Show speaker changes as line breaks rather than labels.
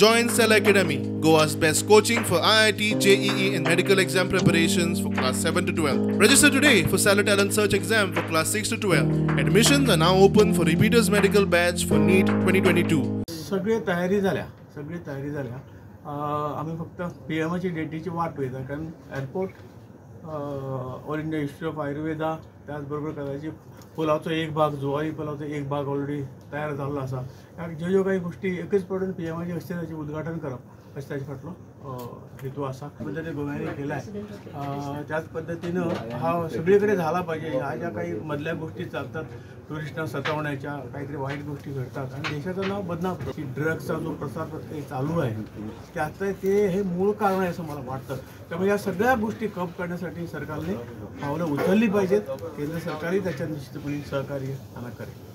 Join Cell Academy, Goa's best coaching for IIT, JEE and medical exam preparations for class 7 to 12. Register today for Cellar Talent Search exam for class 6 to 12. Admissions are now open for repeaters medical batch for NEET 2022.
सगळी तयारी झाल्या, सगळी तयारी झाल्या. आम्ही फक्त P एमाची डेटीची वाट पळयता, कारण airport, All India Institute of Ayurveda, त्याचबरोबर कदाचित पुलाचो एक भाग, जुवारी पुलाचो एक भाग ऑलरेडी तयार जाल्लो आसा. ज्यो ज्यो काही गोष्टी एकच पडून पी एमाचे हस्ते ताचें उद्घाटन करप अशें ताचे फाटलो हेतू आसा. पद्दतीन गोव्यांनी केला आहे, त्याच पद्दतीनं हा सगळीकडे झाला पाहिजे. ह्या ज्या काही मधल्या गोष्टी चालतात, टुरिस्टांना सतावण्याच्या काहीतरी वाईट गोष्टी घडतात आणि देशाचं नाव बदनाम. ड्रग्सचा जो प्रसार चालू आहे त्याचं ते हे मूळ कारण आहे असं मला वाटतं. त्यामुळे या सगळ्या गोष्टी कम करण्यासाठी सरकारने पावलं उचलली पाहिजेत. केंद्र सरकारही त्याच्या निश्चितपणे सहकार्य त्यांना करेल.